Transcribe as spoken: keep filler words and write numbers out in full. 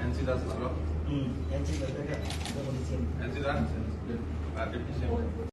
N C Das, hello. Hmm, N C Das, N C Das. Ah, deputy C M.